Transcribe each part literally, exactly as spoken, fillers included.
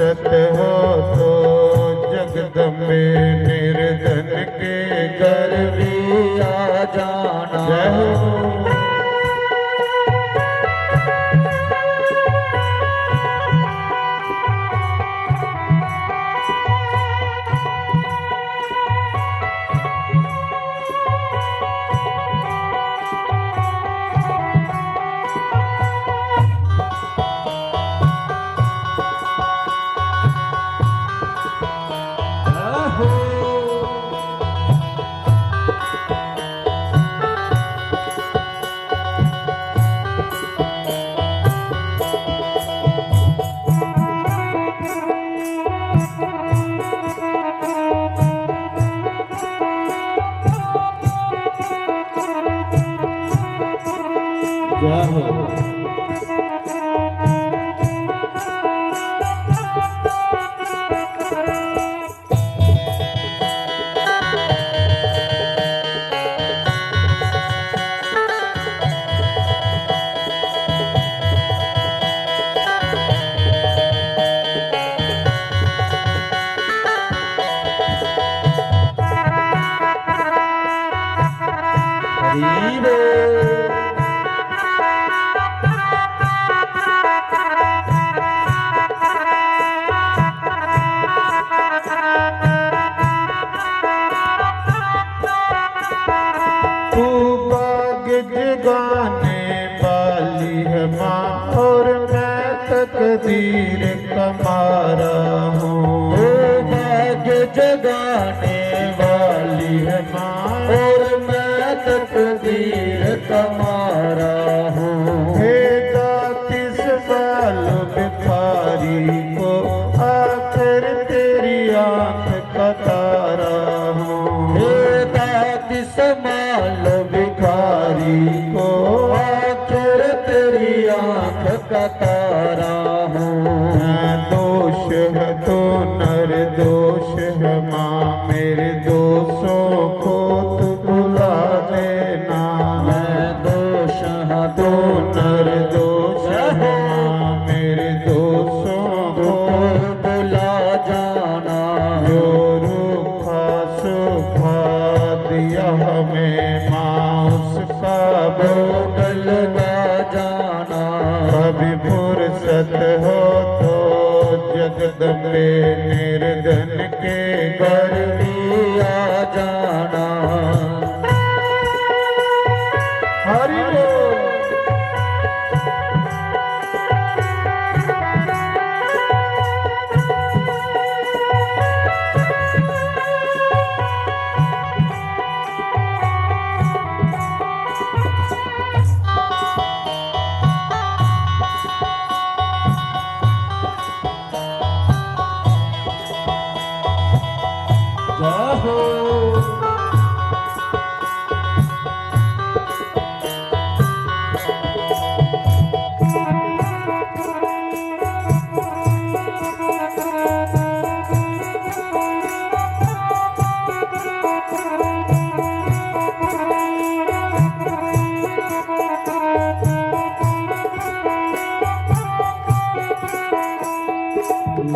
सत हो तो जगदम्बे निर्धन के घर भी आ जाना। जय हो। जय हो। हरि बोल। तू बाग जगाने वाली है माँ और मैं तकदीर का मारा हूँ। तू बाग जगाने वाली है माँ और मैं तकदीर का मारा हूँ। हे दाती संभाल भिखारी को आखिर तेरी आंख का तारा हूँ। हे दाती संभाल भिखारी को आखिर तेरी आंख का तारा हूँ। मैं दोष है तो निर्दोष है माँ, मेरे दोषों को तू भुला देना। मैं दोष है तो निर्दोष है माँ, मेरे दोषों को भुला जाना। जो रूखा सूखा दिया हमें माँ, उसका भोग लगा जाना। कभी फुर्सत हो तो जगदम्बे निर्धन के घर भी आ जाना। हरि बोल। जय हो।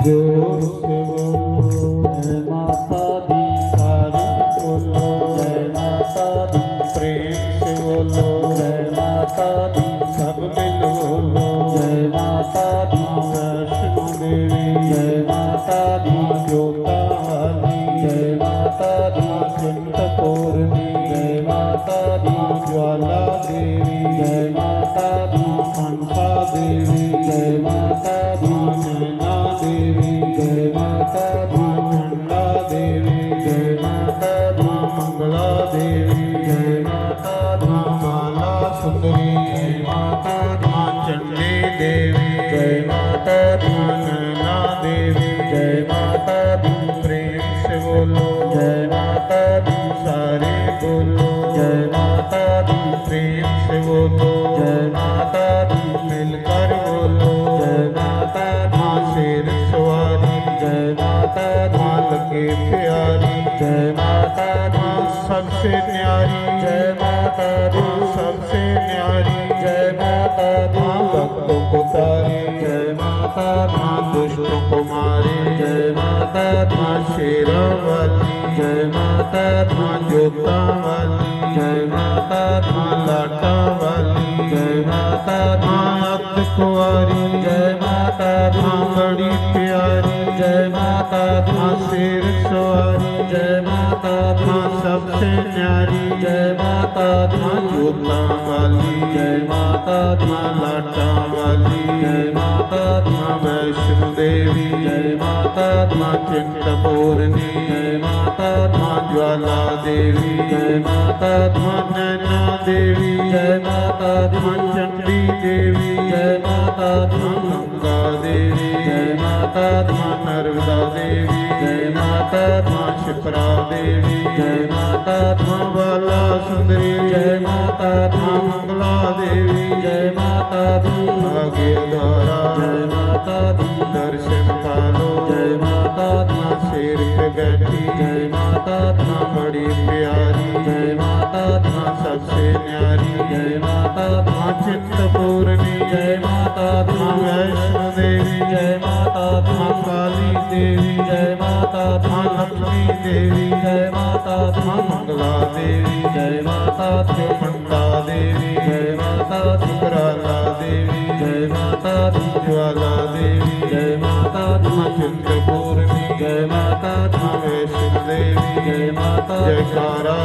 जोर से बोलो, जय माता दी। सारी बोलो, जय माता दी। प्रेम से बोलो, जय माता दी। सब मिल बोलो, जय माता दी। वैष्णो देवी, जय माता दी। जोता वाली, जय माता दी। चिंतपूर्णी, जय माता दी। ज्वाला देवी, जय माता दी। मनसा देवी, जय माता दी। नैना देवी, जय माता दी। चंदा देवी, जय माता दी। मंगला देवी, जय माता दी। बाला सुंदरी, जय माता दी। चंडी देवी, जय माता दी। नैना देवी, जय माता दी। प्रेम से बोलो, जय माता दी। सारे बोलो, जय माता दी। प्रेम से बोलो, जय माता दी। मिलकर बोलो, जय माता दी। माँ शेर सवारी, जय माता दी। माँ लगे प्यारी, जय माता दी। माँ सबसे न्यारी, जय माता दी। माँ सबसे न्यारी, जय माता दी। माँ भक्तों को तारी, जय माता धाम दुष्ट कुमारी, जय माता धाम शेरावाली, जय माता धाम जोतावाली, जय माता धाम लाटावाली, जय माता धाम अत कुआरी, जय माता धाम बड़ी प्यारी, जय माता धाम शेर सवारी, जय माता धाम सबसे न्यारी, जय माता धाम जोतावाली, जय माता धाम लाटावाली, जय माता धाम वैष्णो देवी, जय माता धाम चिंतपूर्णी, जय माता धाम ज्वाला देवी, जय माता धाम नैना देवी, जय माता धाम चंडी देवी, जय माता धाम गंगा देवी, जय माता धाम नर्मदा देवी, जय माता धाम शिप्रा देवी, जय माता धाम बाला सुंदरी, जय माता धाम मंगला देवी, जय माता धाम भाग्यधारा, जय माता धाम दर्शन पालो, जय माता धाम शेर पे बैठी, जय माता धाम बड़ी प्यारी, जय माता धाम सबसे न्यारी, जय माता धाम चिंतपूर्णी, जय माता धाम वैष्णो देवी, जय माता धाम काली देवी, जय माता धाम लक्ष्मी देवी, जय माता धाम मंगला देवी, जय माता धाम मंडा देवी, जय माता सुकराला देवी, जय माता धाम ज्वाला देवी, जय माता धाम चिंतपूर्णी, जय माता धाम वैष्णो देवी, जय माता जयकारा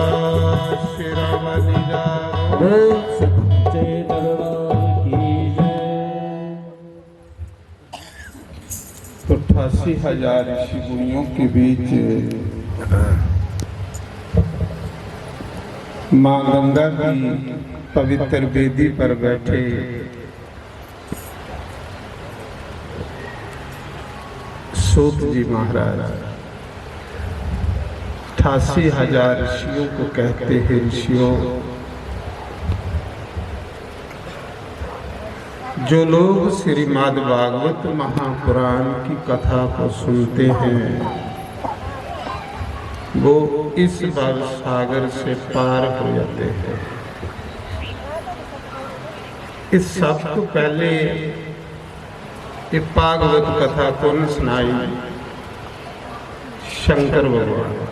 शेरावाली दा। बोल सच्चे दरबार की जय। तो अट्ठासी हजार ऋषि मुनियों के बीच माँ गंगा की पवित्र वेदी पर बैठे सूत जी महाराज अट्ठासी हजार ऋषियों को कहते हैं, ऋषियों, जो लोग श्रीमद् भागवत महापुराण की कथा को सुनते हैं, वो इस भव सागर से पार हो जाते हैं। इस सब तो पहले ये भागवत कथा कौन सुनाई? शंकर भगवान।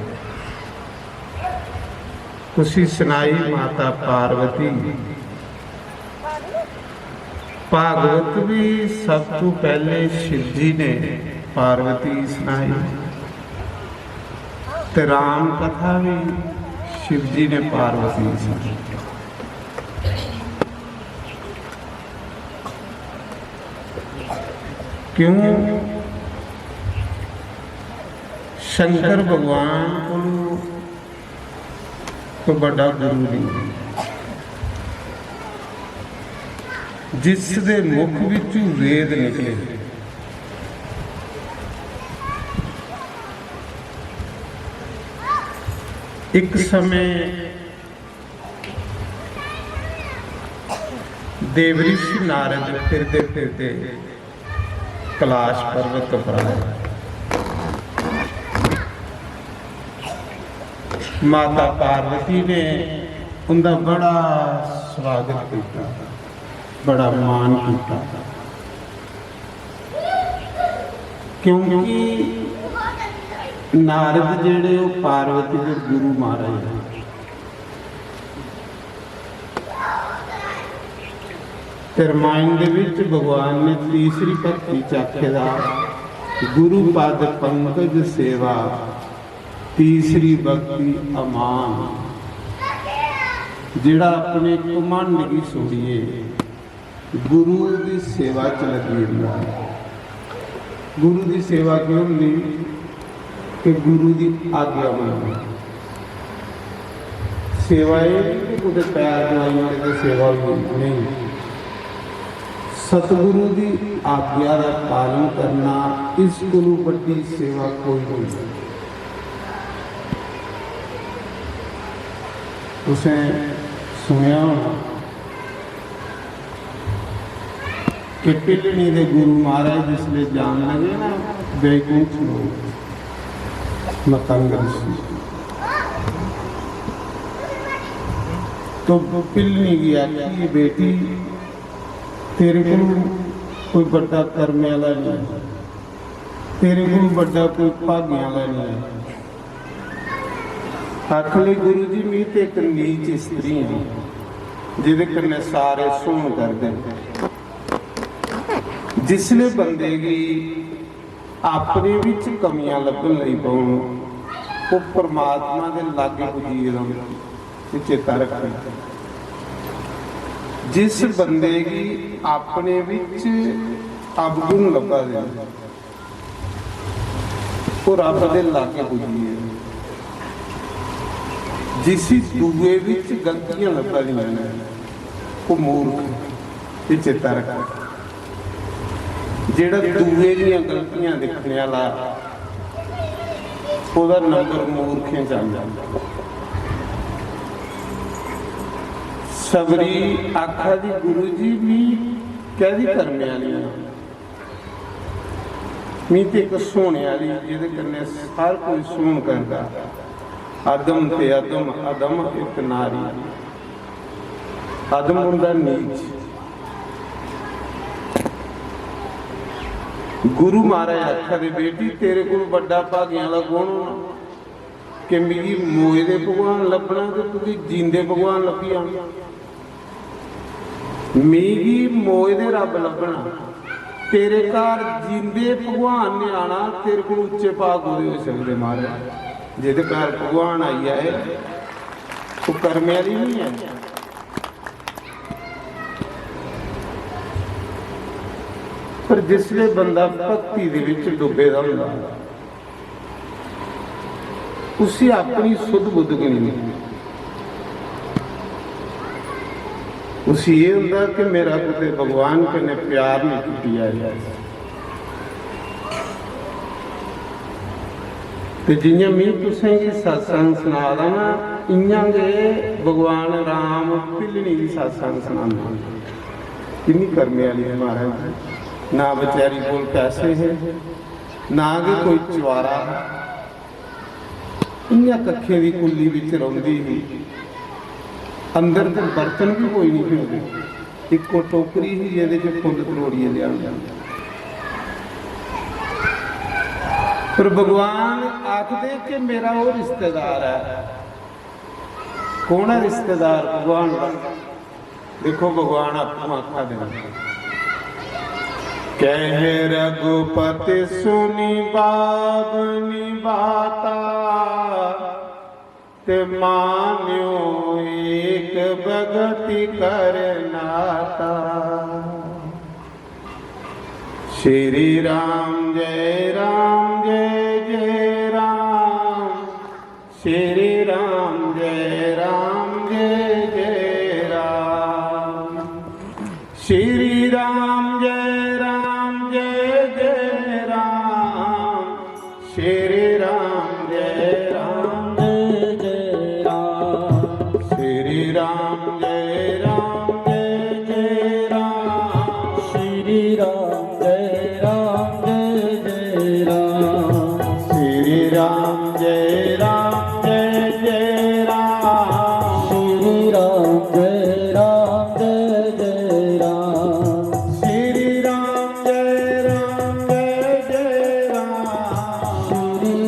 कुसी सुनाई माता पार्वती। भागवत भी सब तो पहले शिव जी ने पार्वती सुनाई, ते राम कथा भी शिव जी ने पार्वती सुनाई। क्यों? शंकर भगवान को तो बड़ा गुरु नहीं, जिस दे मुख विचों वेद निकले। एक समय देवऋषि नारद फिरदे फिरदे कैलाश पर्वत पर आए। माता पार्वती ने उंदा बड़ा स्वागत किया, बड़ा मान किया, क्योंकि नारद जेड़े, वो पार्वती दे गुरु महाराज हैं। ते रामायण दे विच भगवान ने तीसरी भक्ति च आखे दा, "गुरु पद पंकज सेवा, तीसरी भक्ति अमान।" जेड़ा अपने घमंड गी छोड़िए गुरु दी सेवा च लगी जंदा है। गुरु दी सेवा केह् होंदी? कि गुरु दी आज्ञा मनना। सेवा एह् नहीं कि कुतै पैर दबाई ओड़े ते सेवा होई गेई, नहीं। सतगुरु दी आज्ञा दा पालन करना, इस कोलू बड्डी सेवा कोई नहीं। तुसें सुनेआ होना कि भिल्लनी दे गुरु महाराज जिसले जान लगे ना बैकुंठ लोक, मतंग ऋषि, तो भिल्लनी गी आखी, "बेटी, तेरे को कोई बड्डा कर्मे आह्ला नेईं, तेरे कोल बड्डा कोई भागें आह्ला नेईं। आखन लगी, "गुरु जी, में ते इक नीच स्त्री आं, जेह्दे कन्नै सारे स्होन करदे न।" जिसले बंदे गी अपने बिच कमियां लब्भन लगी पौन, ओह् परमात्मा दे लागे पुज्जी गेदा होंदा। एह् चेता रक्खना, जिस बंदे गी अपने बिच अवगुण लब्भा दे न, ओह् रब दे लागे पुज्जी गेदा। जिसी दूए बिच गलतियां लब्भा दियां न, ओह् मूर्ख। एह् चेता रक्खना, जेह्ड़ा दूए दियां गलतियां दिक्खने आह्ला, ओह्दा नंबर मूर्खें च आंदा। सबरी आखा दी, "गुरु जी, मी कैह्दी कर्मे आह्ली आं? मी ते इक स्होने आह्ली, जेह्दे कन्नै हर कोई स्होन करदा। अदम ते अदम, अदम इक नारी।" अदम होंदा नीच। गुरु महाराज आखा दे, "बेटी, तेरे कोल बड्डा भागें आह्ला कौन होना कि मिगी मोए दे भगवान लब्भना ते तुगी जींदे भगवान लब्भी जाना? मिगी मोए दे रब लब्भना, तेरे घर जींदे भगवान ने आना, तेरे कोल उच्चे भाग कोह्दे होई सकदे महाराज? जेह्दे घर भगवान आई जाए, ओह् कर्मे आह्ली निं ऐ।" पर जिसलै बंदा भक्ति दे बिच डुब्बे दा होंदा, उसी अपनी सुध बुध गै निं होंदी। उसी एह् होंदा कि मेरा कुतै भगवान कन्नै प्यार निं टुट्टी जाए। ते जि'यां में तुसें गी सत्संग सना दा ना, इ'यां गै भगवान राम भिल्लनी गी सत्संग सनांदे। किन्नी कर्मे आह्ली ऐ महाराज। ना बेचारी कोल पैसे हे, ना गै कोई चुआरा हा। इ'यां कक्खें दी कुल्ली बिच रौंह्दी ही। अंदर ते बर्तन बी कोई निं हे ओह्दे। इक्को टोकरी ही जेह्दे च फुल्ल त्रोड़ियै लेआंदे। पर भगवान आखदे कि मेरा ओह् रिश्तेदार ऐ। कौन ऐ रिश्तेदार भगवान दा? देखो, भगवान आपूं आखा दे न, "कह रघुपति सुनि बाब निबाता, ते मान्यो एक बगति कर नाता।" श्री राम जय राम जय जय राम, श्री राम जय राम जय जय राम, श्री राम जय राम जय जय राम, श्री राम जय राम जय जय राम, श्री राम जय राम जय जय राम, श्री राम जय राम जय जय राम, श्री राम जय राम जय जय राम, श्री राम जय राम जय जय राम, श्री राम जय राम जय जय राम, श्री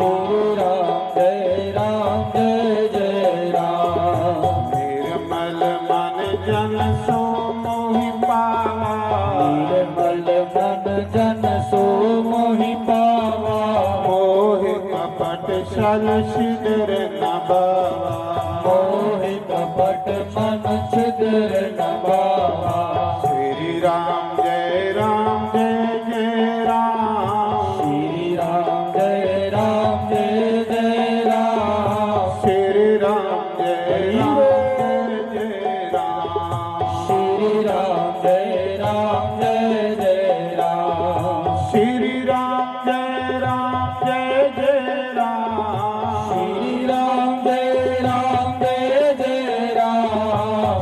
श्री राम जय राम जय जय राम। निर्मल मन जन सो मोहि पावा। निर्मल मन जन सो मोहि पावा। मोह कपट छल छिद्र न भावा। मोह कपट मन छिद्र न भावा। श्री राम जय राम जय जय राम। श्री राम जय राम जय जय राम। श्री राम जय राम जय जय राम। श्री राम जय राम जय जय राम। श्री राम जय राम जय जय राम। श्री राम जय राम जय जय राम।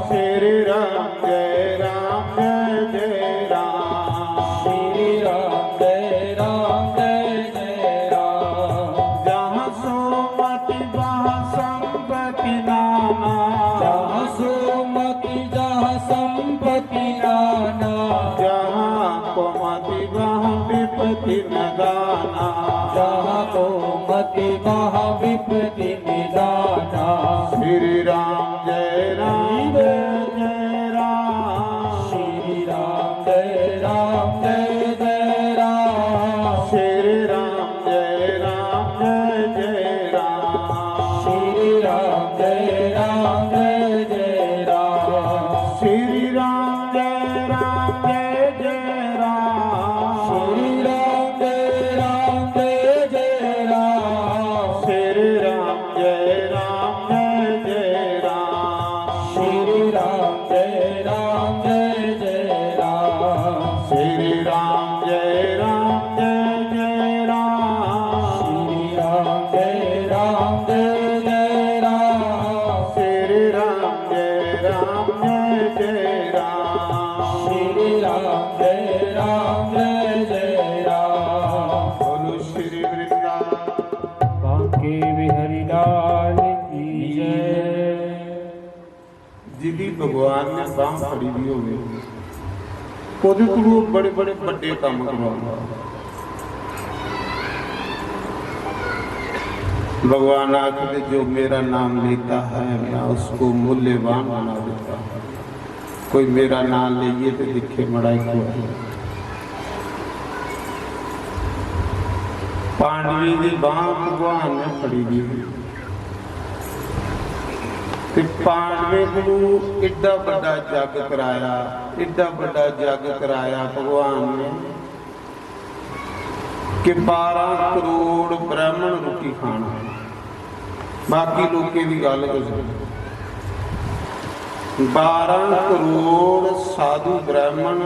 श्री राम जय राम जय जय राम। श्री राम जय राम जय जय राम। जहाँ सुमति वहाँ संपत्ति नाना। जहाँ सुमति जहाँ संपत्ति नाना। जहाँ कुमति वहाँ विपत्ति निदाना। जहाँ कुमति वहाँ विपत्ति निदाना। श्री राम जय राम जय जय राम। श्री राम जय राम जय जय राम। श्री राम जय राम जय जय राम। श्री राम जय राम जय जय राम। श्री राम जय राम जय जय राम। श्री राम जय राम जय जय राम। श्री राम जय राम जय जय राम। श्री राम जय राम जय जय राम। श्री राम जय राम जय जय राम। श्री राम जय राम जय जय राम। श्री राम जय राम जय जय राम। श्री राम जय राम जय जय राम। बोलो श्री वृंदा बांके बिहारी लाल की जय। जिदी भगवान ने बांह फड़ी दी होवे, ओदे कोलों बड़े बड़े बड़े काम करवांदा। भगवान आखदे, जो मेरा नाम लेता है, मैं उसको मूल्यवान बना देता हूँ। कोई मेरा नाम लेइए तो दिखे मड़ा एक बार। पांडवें दी बांह भगवान ने फड़ी दी ही। ते पांडवें कोलू एड्डा बड्डा जग कराया, एड्डा बड्डा जग कराया भगवान ने कि बारह करोड़ ब्राह्मण रुट्टी खाना, बाकी लोकें दी गल्ल गै छड्डो। बारह करोड़ साधु ब्राह्मण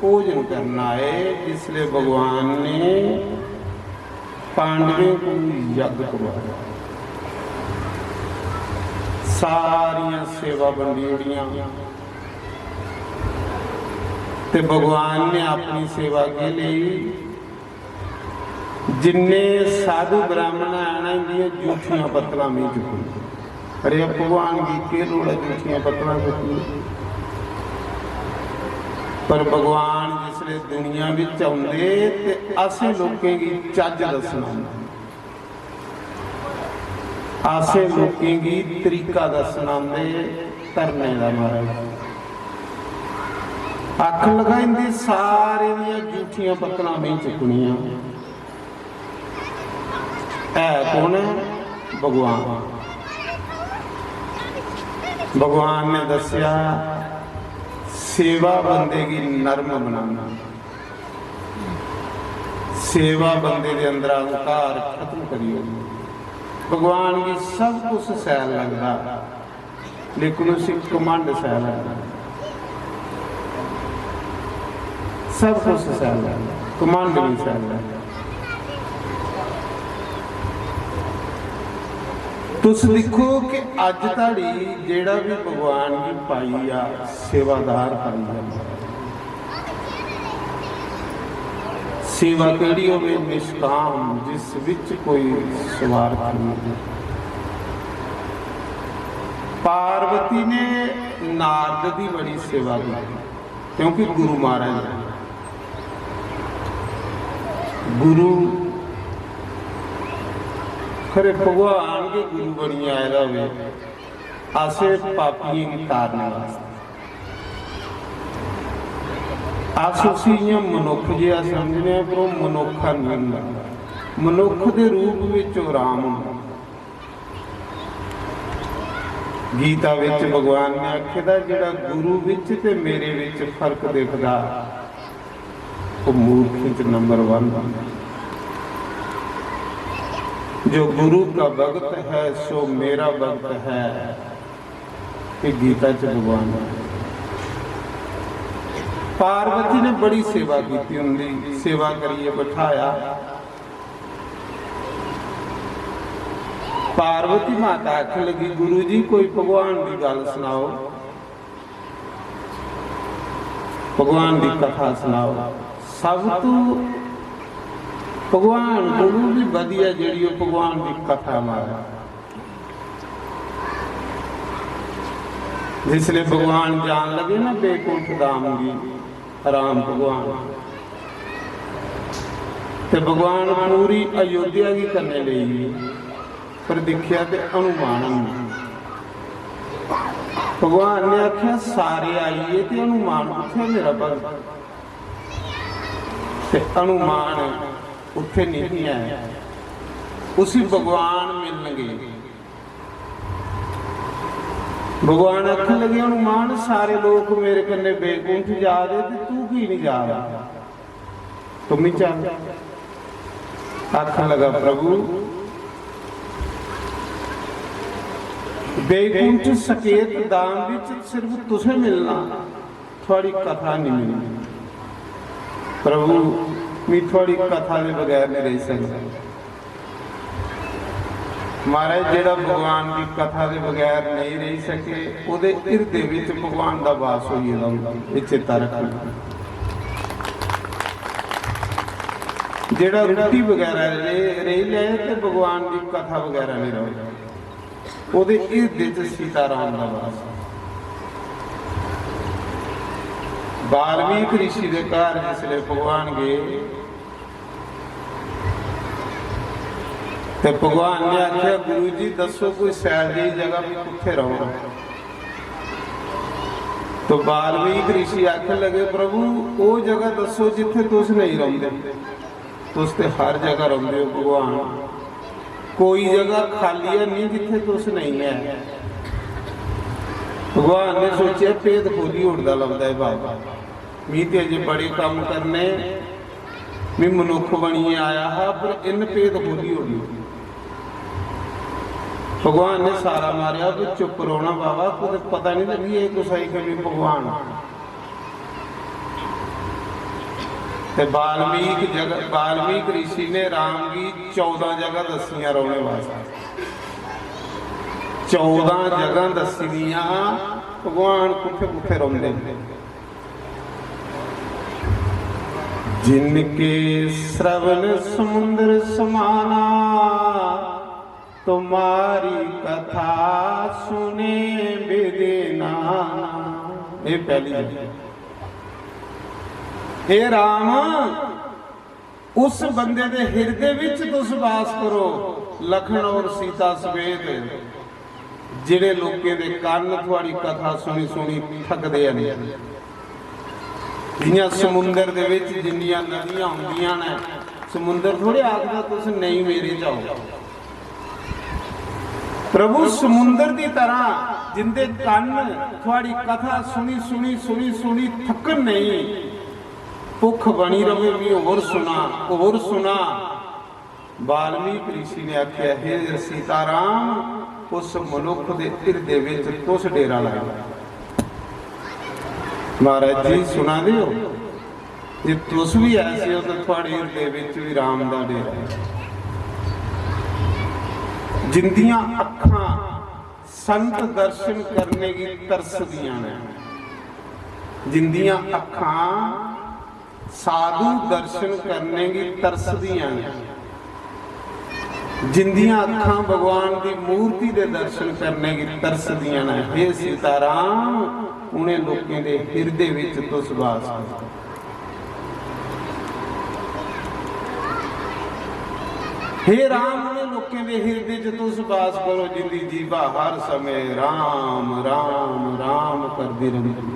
भोजन करन आए, जिसले भगवान ने पांडवें को यज्ञ करवाया। सारियां सेवा बंडी ओड़ियां। ते भगवान ने अपनी सेवा के लेई, जिन्ने साधु ब्राह्मण हैन, इंदियां जूठियां पत्तलां में चुक्की। अरे, भगवान गी केह् लोड़ ऐ जूठियां पत्तलां चुक्कने दी? पर भगवान जिसले दुनिया बिच औंदे ते असें लोकें गी चज्ज दस्सना होंदा। असें लोकें गी तरीका दस्सना होंदे तरने दा, महाराज। अक्ख लगा, इंदी सारे दियां जूठियां पत्तलां में चुक्कनियां। है कौन ऐ? भगवान। भगवान ने दस्सेआ, सेवा बंदे गी नरम बनाना, सेवा बंदे दे अंदर अहंकार खत्म करी ओड़ना। भगवान गी सब कुछ सैल लगदा, लेकिन उसी घमंड सैल लगदा। सब कुछ सैल लगदा, घमंड नहीं सैल लगदा। तुस दिक्खो कि अज्ज धड़ी जेड़ा भी भगवान गी पाई आ, सेवादार पाई आ, सेवा केड़ी होवे? निष्काम, जिस विच कोई स्वार्थ नहीं। पार्वती ने नारद दी बड़ी सेवा की, क्योंकि गुरु महाराज है। गुरु फिर भगवान गै गुरु बनियै आए दा होवे, असें पापियें गी तारने वास्तै। अस उसी इ'यां मनुक्ख जेहा समझने आं, पर ओह् मनुक्ख निं होंदा। मनुक्ख दे रूप बिच ओह् राम होंदा। गीता बिच भगवान ने आखे दा, "जेह्ड़ा गुरु बिच ते मेरे बिच फर्क दिखदा, ओह् मूर्खें च नंबर वन।" जो गुरु का भक्त है, सो मेरा भक्त है। ये गीता च भगवान ने। पार्वती ने बड़ी सेवा की थी, उनकी सेवा करिए बैठाया। पार्वती माता आखन लगी, "गुरु जी, कोई भगवान की गल सुनाओ।" भगवान की कथा सुनाओ। सब तू भगवान कोलू भी वधिया जेह्ड़ी ओह् भगवान की कथा मारा। जिसले भगवान जान लगे ना बैकुंठ धाम गी, राम भगवान, ते भगवान पूरी अयोध्या गी कन्नै लेई गे। पर दिक्खेआ ते हनुमान नहीं। भगवान ने आखेआ, "सारे आई गे ते हनुमान कुत्थै मेरा भगत?" ते हनुमान उत्थै नहीं ऐ। उसी भगवान मिलन गए। भगवान आखन लगे, "हनुमान, सारे लोक मेरे कन्नै बैकुंठ जा दे ते तू की नहीं जा रहा?" तुम ही चल। आखन लगा, "प्रभु, बैकुंठ सकेत धाम विच सिर्फ तुसें मिलना, थुआड़ी कथा नहीं मिलनी। प्रभु, मैं थुआड़ी कथा दे बगैर नहीं रह सकता।" महाराज, जेड़ा भगवान की कथा दे बगैर नहीं रह सके, ओदे हिरदे विच भगवान दा वास होई गेदा होंदा। ये चेता रखना। जेड़ा रुट्टी बगैरा रे-, रेही ले ते भगवान की कथा बगैरा नहीं रहे, ओदे हिरदे च सीता राम दा वास। वाल्मीकि ऋषि दे घर जिसले भगवान गए, ते भगवान ने आखेआ, "गुरु जी, दस्सो कोई सैल जेही जगह, भी कुत्थे रहो?" तो वाल्मीकि ऋषि आखन लगे, "प्रभु, ओह् जगह दस्सो जित्थे तुस नेईं रौंह्दे। तुस ते हर जगह रौंह्दे ओ भगवान, कोई जगह खाली है नहीं जित्थे तुस नेईं है।" भगवान ने सोचेआ, "भेद खोली ओड़दा लभदा है बाबा।" मी ते अजे बड़े कम्म करने, मी मनुक्ख बनियै आया हा, पर इन भेद खोली ओड़ी। भगवान ने सारा मारेआ, "तू चुप रौह्ना बाबा, कुतै पता नहीं लग्गी एह् कुसै गी कि मी भगवान।" ते वाल्मीकि जगह, वाल्मीकि ऋषि ने राम गी चौदां जगह दस्सियां रौह्ने वास्तै। चौदां जगह दस्सी दियां भगवान कुत्थे कुत्थे रौंह्दे न। जिनके श्रवण समुद्र समाना, तुम्हारी कथा सुने विधि नाना। ये पहली जगह। हे राम, उस बंदे दे हिरदे विच तुस वास करो, लखन और सीता समेत। जेड़े लोकें दे कन्न थुआड़ी कथा सुनी सुनी थकदे न। जियां समुंदर दे विच जिन्नियां नदियां हुंदियां न, समुंदर थोड़े आखदा तुस नेईं मेरे च आओ। प्रभु समुंदर दी तरह जिंदे कन्न थुआड़ी कथा सुनी सुनी सुनी सुनी थकन नहीं, भुख बनी रवे, मी होर सुना, होर सुना। वाल्मीकि ऋषि ने आख्या, "हे सीताराम, उस मनुख दे हिरदे विच तुस डेरा लाओ।" महाराज जी, सुना दे हो? जे तुस भी ऐसे हो, तो थुआड़े हिरदे विच भी राम दा डेरा। जिंदियां अखां संत दर्शन करने की तरसदियां ने, जिंदियां अखां साधु दर्शन करने की तरसदियां ने, जिंदियां अखां भगवान की मूर्ति दे दर्शन करने की तरसदियां ने, हे सीताराम, उन्हें लोकें दे हिरदे विच तुस वास करो। हे राम, उ'नें लोकें दे हिरदे च तुस बास करो जिंदी जीभा हर समें राम, राम, राम करदी रौंह्दी।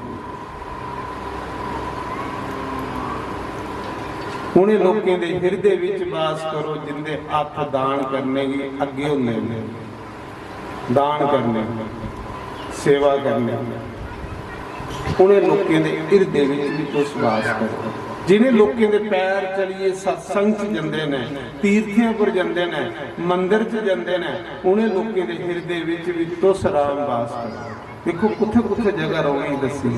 उ'नें लोकें दे हिरदे विच बास करो जिंदे हत्थ दान करने गी अग्गे होंदे न, दान करने, सेवा करने। उ'नें लोकें दे हिरदे विच भी तुस बास करो। जि'नें लोकें दे पैर चलिए सत्संग च जंदे न, तीर्थें पर जंदे न, मंदर च जंदे न, उ'नें लोकें दे हिरदे विच भी तुस राम बास करो। देखो कुत्थे कुत्थे जगह रौहनी दस्सी।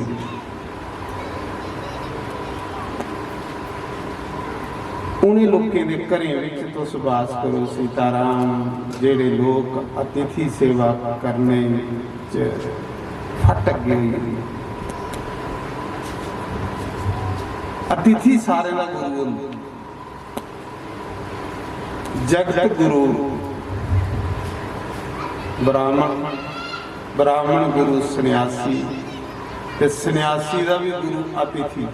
उ'नें लोकें दे घरें विच तुस बास करो सीताराम, जेह्ड़े लोक अतिथि सेवा करने च फट अग्गे होई गेदे। अतिथि सारें दा गुरु होंदा। जगत गुरु ब्राह्मण, ब्राह्मण गुरु सन्यासी, ते सन्यासी दा भी गुरु अतिथि।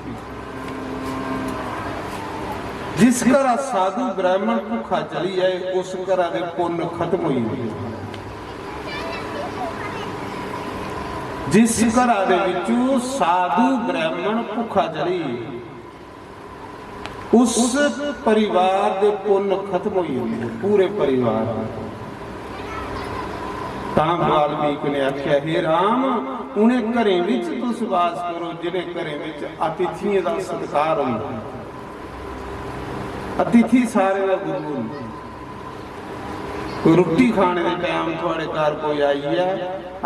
जिस घरा साधु ब्राह्मण भुखा चली जाए, उस घरा दे पुन्न खत्म होई जंदे। जिस घरा दे विचों साधु ब्राह्मण भुखा चली, उस परिवार दे पुन्न खत्म होई जंदे, पूरे परिवार दे। तां वाल्मीकि ने आख्या, "हे राम, उ'नें घरें विच तुस वास करो जि'नें घरें विच अतिथियें दा सत्कार होंदा।" अतिथि सारें दा गुरु होंदा। कोई रुट्टी खाने दे टैम थुआड़े घर कोई आई गेआ,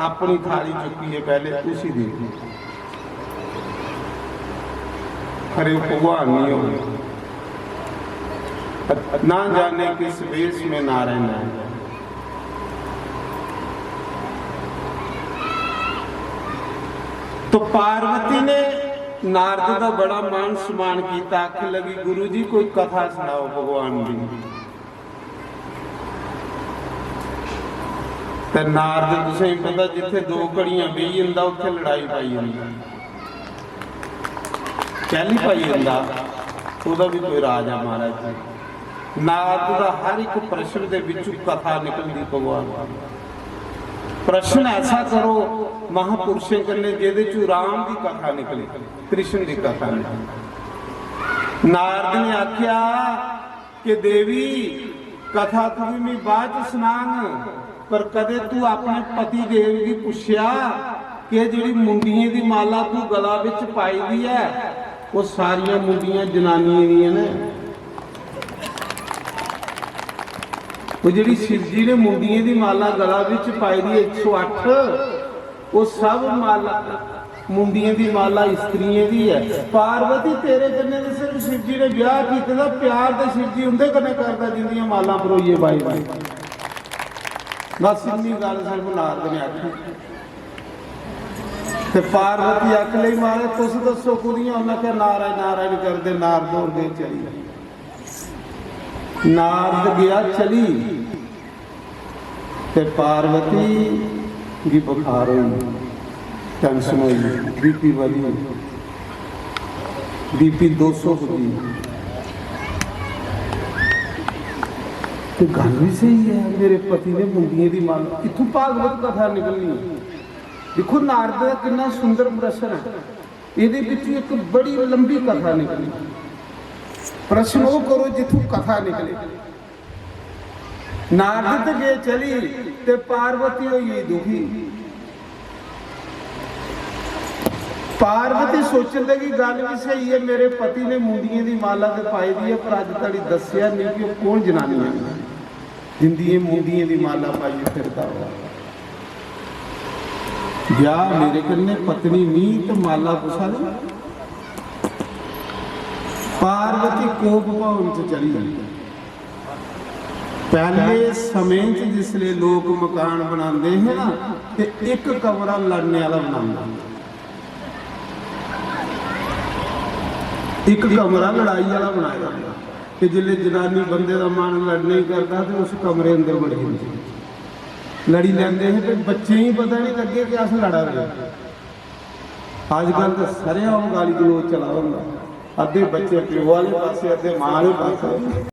अपनी थाली चुक्कियै पैह्ले उसी देओ। खरे भगवान नहीं हो, ना जाने किस वेश में नारायण आए। तो पार्वती ने नारद का बड़ा मान सम्मान किया, आखन लगी, "गुरु जी, कोई कथा सुनाओ भगवान की।" ते नारद, तुसें पता, जित्थे दो घड़ियां बेही जंदा, उत्थे लड़ाई पाई जंदा। कैली पाई जंदा, ओह्दा भी कोई राज है महाराज जी। नारद दा हर एक प्रश्न दे विचों कथा निकलदी भगवान दी। प्रश्न ऐसा करो महापुरुषें कन्नै, जेह्दे चों राम दी कथा निकले, कृष्ण दी कथा निकले। नारद ने आख्या, कि देवी, कथा तुगी मी बाद च सनांग, पर कदे तू अपने पति देव गी पुच्छेआ कि जेह्ड़ी मुंडियें दी माला तू गला बिच पाई दी ऐ, ओह् सारियां मुंडियां जनानियें दियां न? ओह् जेह्ड़ी शिवजी ने मुंडियें दी माला गला बिच पाई दी ऐ, इक सौ अट्ठ, ओह् सब माला, मुंडियें दी माला स्त्रियें दी ऐ। पार्वती, तेरे कन्नै ते सिर्फ शिवजी ने ब्याह कीते दा, प्यार ते शिवजी उंदे कन्नै करदा जिंदियां मालां परोइयै पाई पाई। बस इन्नी गल्ल सिर्फ नारद ने आखी। ते पार्वती आख लई, "महाराज, तुस दस्सो कुदियां?" उन्नै आखेआ, "नारायण, नारायण करदे नारद होर गए चली।" नारद गया चली, ते पार्वती गी बुखार होई, टेंशन होई, बीपी बधी, बीपी दो सौ पुज्जी। ते गल्ल भी स्हेई ऐ, मेरे पति ने मुंडियें दी माला, इत्थों भागवत कथा निकलनी है। दिक्खो, नारद दा किन्ना सुंदर प्रश्न है, एह्दे बिच एक बड़ी लंबी कथा निकली। प्रश्न ओह् करो जित्थों कथा निकले। नारद ते गए चली, ते पार्वती होई गेई दुखी। पार्वती सोचन लगी, गल्ल भी स्हेई है, मेरे पति ने मुंडियें दी माला ते पाई दी है, पर अज्ज धड़ी दस्सेआ नहीं कि ओह् कौन जनानी है जिंदी एह् मुंडियें दी माला पाइयै फिरदा होआ। ब्याह मेरे कन्नै, पत्नी मी ते माला कुसा दी। पार्वती कोप भवन च चली गई। पैह्ले समें च जिसले लोक मकान बनांदे हे ना, ते इक कमरा लड़ने आह्ला बनांदे हे। इक कमरा लड़ाई आह्ला बनाए दा होंदा, कि जिसले जनानी बंदे दा मन लड़ने गी करदा ते उस कमरे अंदर बड़ी जंदी, लड़ी लैंदे हे ते बच्चें गी पता निं लग्गे कि अस लड़ा दे। अजकल ते सरेआम गाली गलोच चला दा होंदा, अद्धे बच्चे प्यो आह्ले पास्सै, अद्धे मां आह्ले पास्सै।